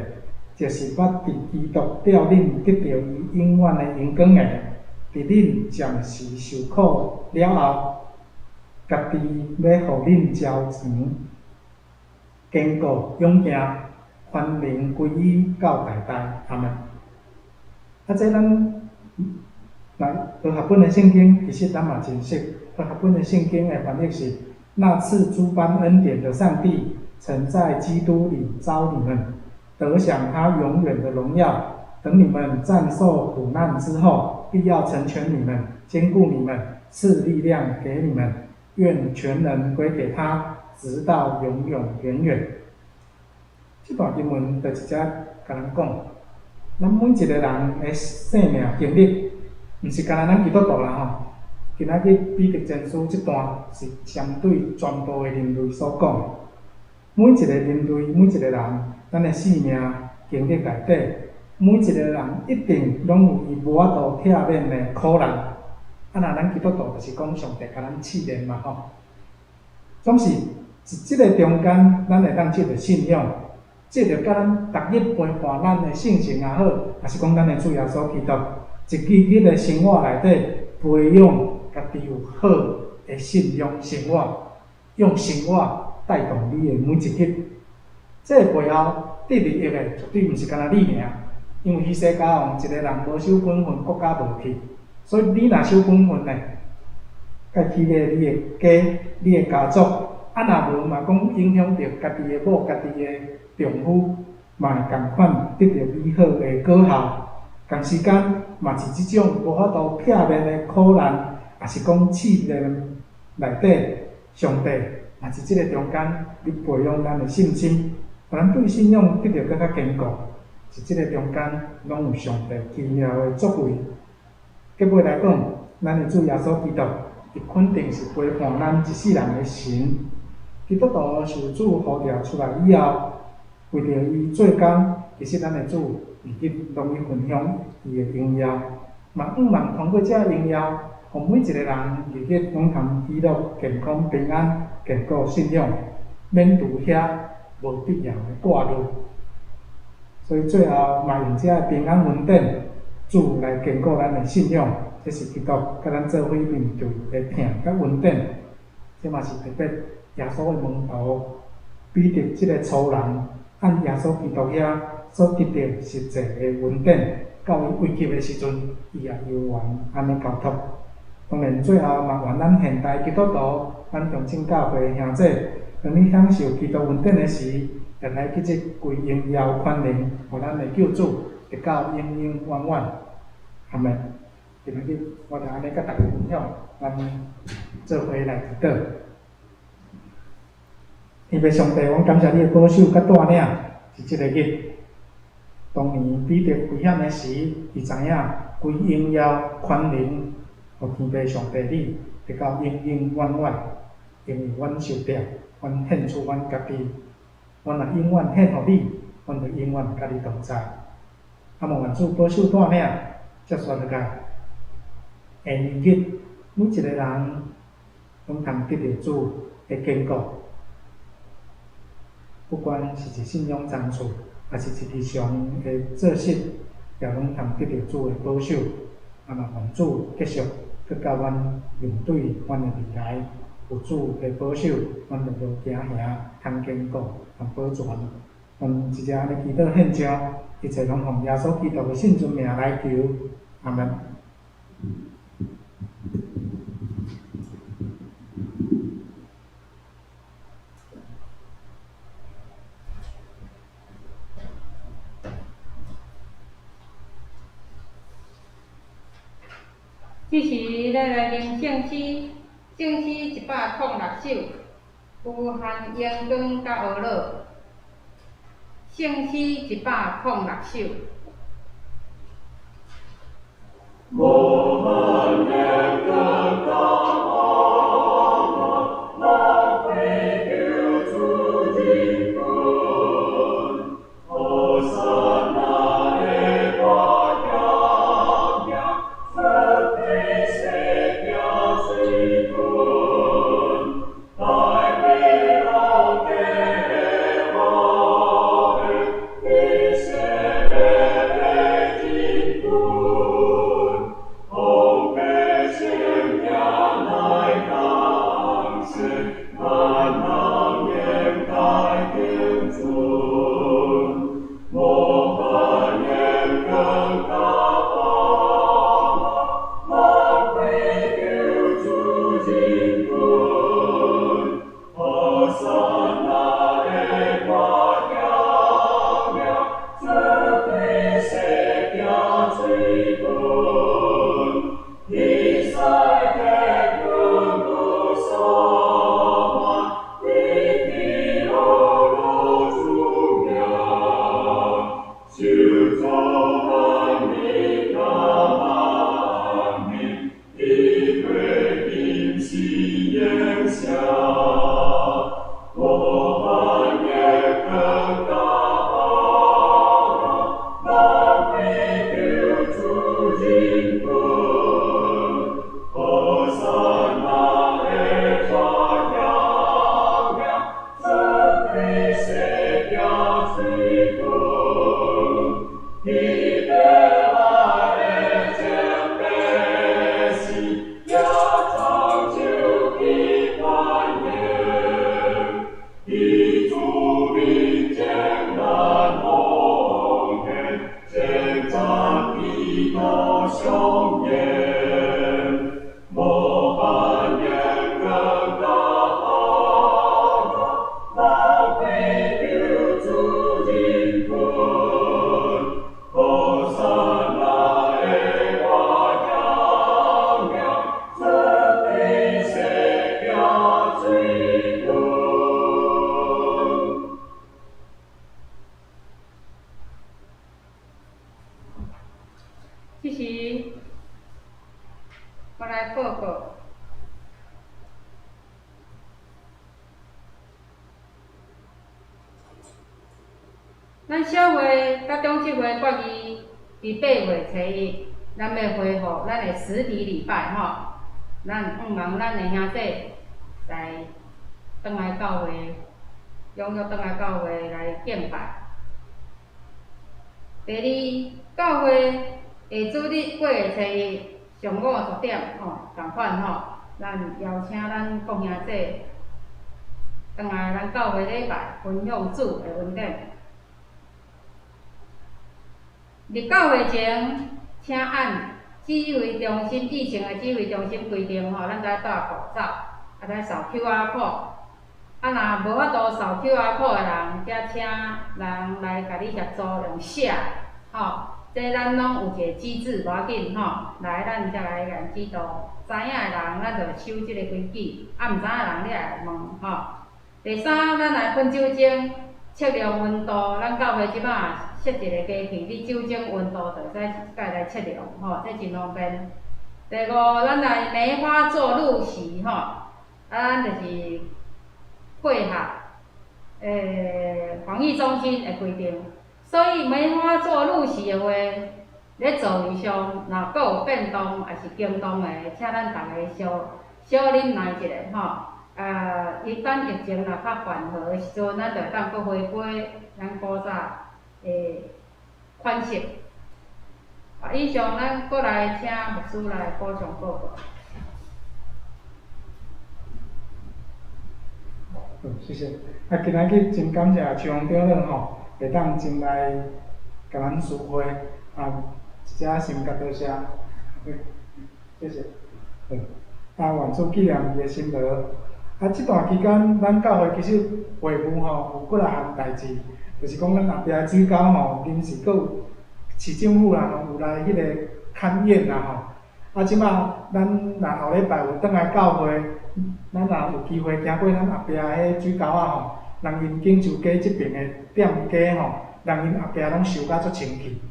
Speaker 1: 就是捌佇基督召恁得著伊永遠的榮光的，佇恁暫時受苦了後，家己欲予恁招全、堅固、勇健，權能歸伊到代代。阿門。啊，這咱來和合本的聖經，其實咱嘛真熟。和合本的聖經的翻譯是：那賜諸般恩典的上帝，曾在基督裡召你們，得享他永遠的榮耀。等你們暫受苦難之後，必要成全你們，堅固你們，賜力量給你們。願權能歸給他，直到永永遠遠。這段經文就直接共咱講，咱每一个人的生命經歷，毋是干焦咱基督徒啦吼。今仔日彼得前書這段是針對全部的人類所講的。每一个人類，每一个人，咱的生命經歷內底，每一个人一定攏有伊無法度避免的苦難。啊，若咱基督徒就是講上帝共咱試煉嘛吼。總是佇這个中間，咱會當藉著信仰，藉著佮咱逐日陪伴咱的聖神也好，抑是講咱的主耶穌基督，一日日的生活內底培養家己有好的信仰生活，用生活帶動你的每一日。這个背後得利益的絕對毋是干焦你爾，因為希西家王一个人無守本分，國家無去，所以你若守本分呢，該起碼你的家、你的家族，啊若無嘛講影響著家己的某、家己的丈夫，嘛會仝款得著美好的果效。同時間嘛佇這種無法度避免的苦難，抑是講試煉內底，上帝嘛佇這个中間，咧培養咱的信心，予咱對信仰得著閣較堅固。佇這个中間，攏有上帝奇妙的作為。結尾來講，咱的主耶穌基督，伊肯定是陪伴咱一世人的神。基督徒受主呼召出來以後，為著伊做工，其實咱的主日日攏咧分享伊的榮耀，嘛向望通過這榮耀，予每一個人日日攏通喜樂、健康、平安、堅固信仰，免除遐無必要的掛慮。所以最後嘛用這个平安恩典，主來堅固咱的信仰，這是基督佮咱做伙面對的疼佮恩典。這嘛是特別耶穌的門徒彼得這个粗人，按耶穌基督遐所得著實際的恩典，到伊危急的時陣，伊也猶原按呢交託。當然最後嘛願咱現代基督徒，咱長青教會的兄弟，當你享受基督恩典的時，會來記得歸榮耀權能，予咱的救主，直到永永遠遠。阿們。今仔日我就按呢佮大家分享，咱做伙來祈禱。天父上帝，阮感謝你的保守佮帶領，佇這个日。當年彼得危險的時，伊知影歸榮耀權能，予天父上帝你，直到永永遠遠。因為阮受定，阮獻出阮家己，阮若永遠獻予你，阮就永遠佮你同在。啊，望願主保守帶領，接續落來，下暝日每一個人攏通得著主的堅固，不管是佇信仰層次，抑是佇日常的作息，也攏通得著主的保守。啊，嘛願主繼續閣佮阮面對阮的未來，有主的保守，阮就無驚嚇，通堅固，通保全。阮直接按呢祈禱獻上，一切攏奉耶穌基督的聖尊名來求，阿們。
Speaker 2: 這時，咱來念聖詩，聖詩106首，有含熒光佮呵咾。聖詩106首。
Speaker 3: 無限榮光佮阿樂，樂歸救主的恩，何散那的歌響響，出天世行水軍，大衛老家華的以色列的人君，基督相连，无限严格的爱，来追求主人魂，和散那的我响亮，这地世界水滚。
Speaker 2: 这时，我来报告。咱小会佮长执会决议，伫8月初1，咱欲恢复咱的实体礼拜吼。咱向望咱的兄弟来转来教会，踊跃转来教会来敬拜。第二，教会下主日8月初1上午10点吼，仝款吼，咱邀请咱各兄弟转来咱教会礼拜，分享主的恩典。入教会前，请按指挥中心疫情的指挥中心规定吼，咱著爱戴口罩，啊，著爱扫 QR code。啊，若无法度扫 QR code 的人，才请人来共你协助用写，吼。这咱攏有一个机制，无要紧吼。来，咱才来共指导。知影的人，咱就守这个规矩；啊，毋知影的人，你来问吼。第三，咱来喷酒精，测量温度。咱教会这摆设一个机器，你酒精温度就会使一摆来测量，吼，这真方便。第五，咱来梅花座入席，吼，啊，咱就是配合防疫中心的规定。所以梅花座入席的话，咧座位上若阁有变动，抑是更动的，请咱逐家小小忍耐一下，吼。一旦疫情若较缓和的时阵，咱就会当阁回归咱古早的款式。啊，以上咱阁来请牧师来补充报告。
Speaker 1: 好，谢谢。啊，今仔日真感谢秋红长老吼，会当前来共咱聚会，啊，一只心甲多谢，谢谢。好，啊，愿主纪念伊的辛劳。啊，这段期间，咱教会其实会务吼有几若项代志，就是讲咱后壁的水沟吼，临时阁有市政府啦吼有来彼个勘验啦吼。啊，这摆咱若后礼拜有转来教会，咱若有机会行过咱后壁彼水沟仔吼，人𪜶锦州街这爿的店家吼，人𪜶后壁拢收甲足清气，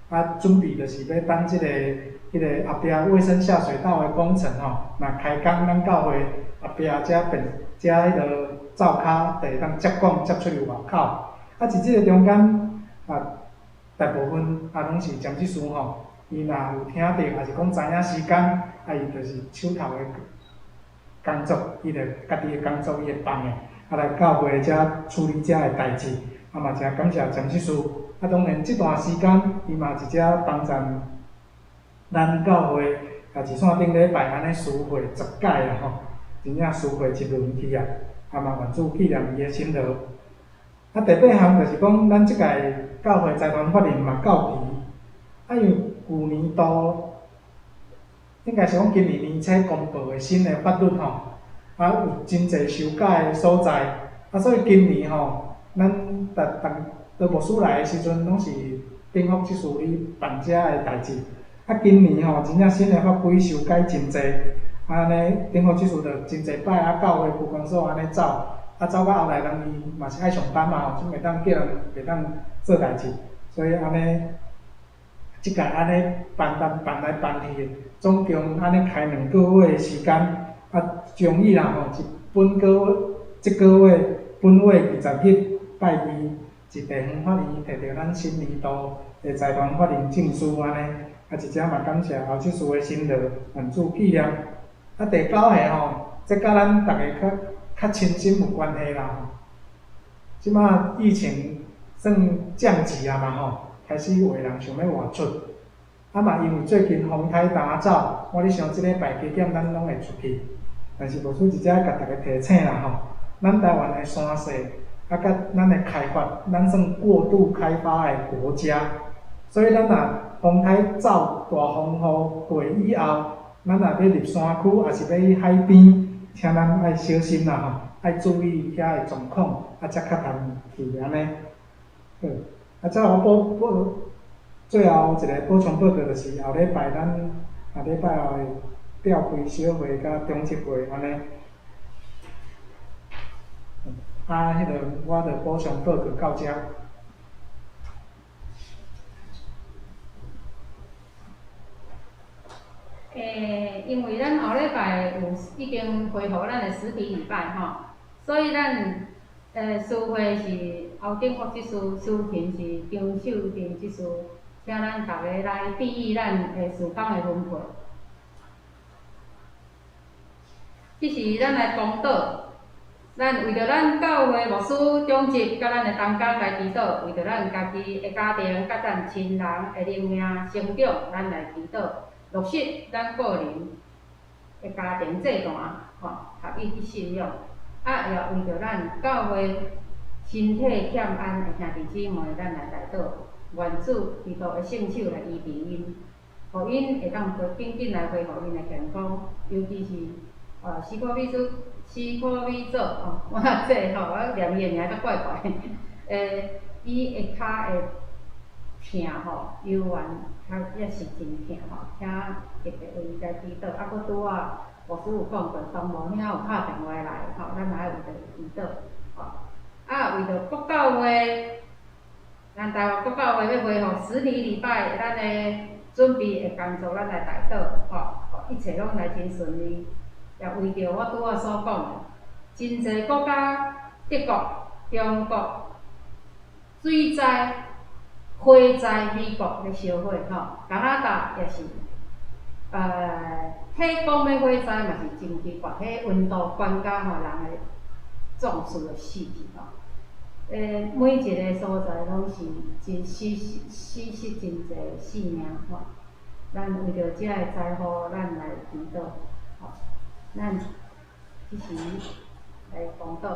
Speaker 1: 啊，准备就是欲等这个彼个后壁卫生下水道的工程吼，若开工，咱教会后壁才变，才彼个灶跤就会当接管接出去外口。啊，伫这个中间啊，大部分啊拢是詹执事吼，伊若有听著，抑是讲知影时间，啊，伊就是手头的工作，伊就家己的工作伊会放的，啊来教会遮处理遮的代志，啊嘛诚感谢詹执事。啊，当然这段时间，伊嘛伫遮帮助咱教会啊，一线顶礼拜按呢聚会10届啊吼，真正聚会一轮去啊，啊嘛愿主纪念伊的辛劳。啊，第八项就是讲，咱这届教会财团法人嘛到期，啊，因为旧年度应该是讲今年年初公布的新的法律吼，啊有真济修改的所在，啊，所以今年吼，咱逐逐到牧师来的时阵，拢是顶福执事咧办遮的代志。啊，今年吼，真正新的法规修改真济，啊，按呢顶福执事就真济摆啊，教会区公所按呢走，啊，走到后来人伊嘛是爱上班嘛吼，总袂当叫人袂当做代志，所以按呢，这届按呢办办办来办去，总共按呢开2个月的时间，啊，终于啦吼，是本个月，这个月本月20日拜二，伫地方法院提著咱新年度的财团法人证书按呢，啊，一遮嘛感谢侯执事的辛劳，愿主纪念。啊，第九项吼，这佮咱逐家较较亲身有关系啦吼。这摆疫情算降级啊嘛吼，开始有的人想欲外出，啊嘛因为最近风台干走，我咧想这礼拜加减咱拢会出去，但是牧师伫遮共逐家提醒啦吼，咱台湾的山势，啊佮咱的开发，咱算过度开发的国家，所以咱若風颱走大風雨過以後，咱若欲入山區，抑是欲去海邊，請咱愛小心啦吼，愛注意遐的狀況，啊才較通去按呢。好，啊，再我補補最後一个補充報告就是後禮拜咱下禮拜後會召開小會佮長執會按呢。啊，彼个我就補充報告到遮。
Speaker 2: 欸，因為咱後禮拜有已經恢復咱的實體禮拜吼，所以咱司會是歐頂福執事，司琴是張秀珍執事，請咱逐个來注意咱的事工的分配。這時咱來公禱，咱為著咱教會牧師長執佮咱的同工來祈禱，為著咱家己的家庭佮咱親人的靈命成長，咱來祈禱。落實咱個人的家庭祭壇，吼，合一去信仰，啊，也為著咱教會身體欠安的兄弟姊妹，咱來代禱，願主基督的聖手來醫治𪜶，予𪜶會當緊緊來恢復𪜶的健康，尤其是史可米佐吼，我這吼，我念伊的名足怪怪，伊的跤會疼吼，猶原較猶是真疼吼，請特別為伊來祈禱。啊，閣拄仔牧師有講過，東無兄有敲電話來吼，咱嘛愛為著伊祈禱吼。啊，為著國教會，咱台灣國教會欲恢復實體禮拜，咱的準備的工作，咱來代禱吼，一切攏來真順利。也為著我拄仔所講的，真濟國家，德國、中國，水災、火災，美國咧燒火吼，加拿大也是，彼講欲火災嘛是真奇怪，彼溫度懸甲吼，人會中暑會死去吼。每一个所在攏是真死死失真濟性命吼。咱為著這个災禍，咱來祈禱吼。咱這時來公禱。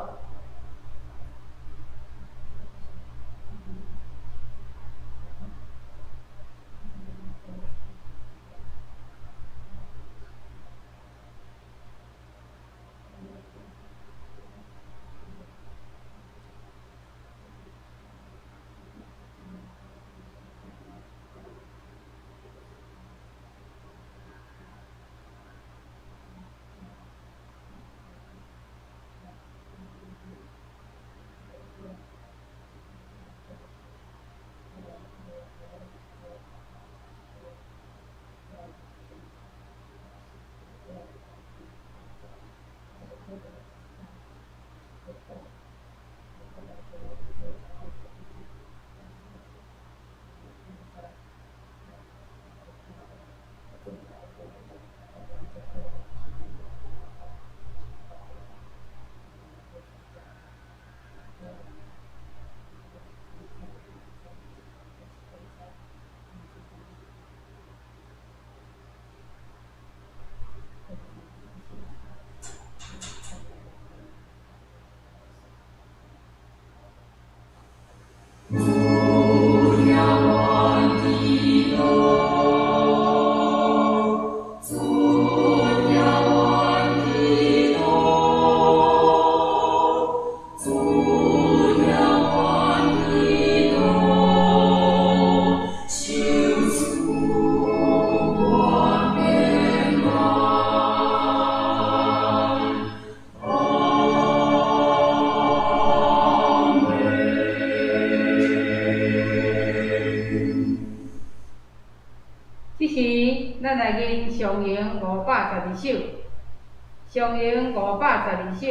Speaker 2: 這時，咱來吟上詠512首，上詠512首，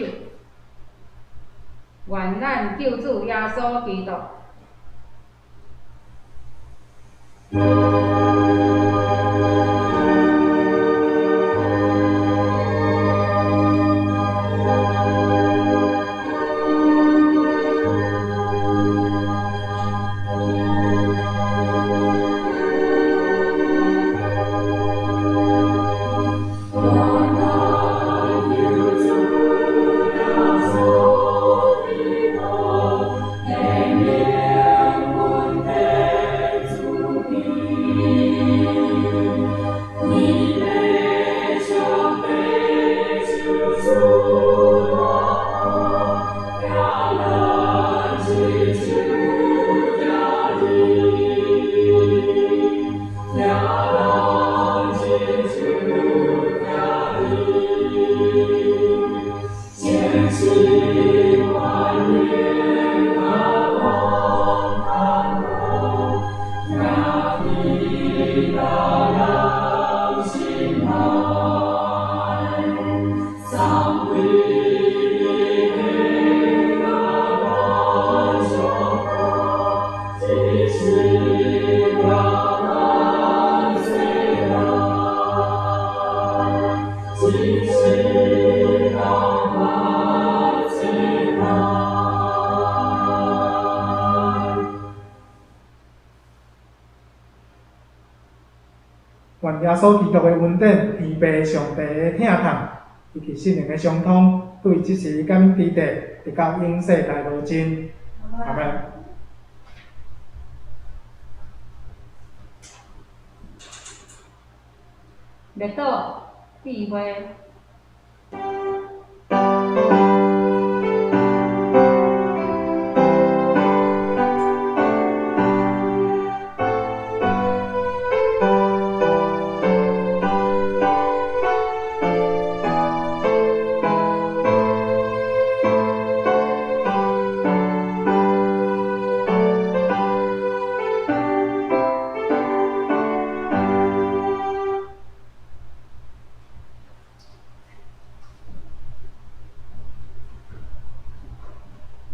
Speaker 2: 願咱救主耶穌基督。
Speaker 3: 主。疼人亲像疼伊，千丝万缕甲阮牵挂，疼伫别人心内，送予你的咱相伴，一世甲咱世代，一世甲咱世代。
Speaker 1: 願耶穌基督的恩典、天父上帝的疼痛，以及聖靈的相通，對這時佮佇地，直到永世代無盡。阿們。
Speaker 2: 默禱、智慧、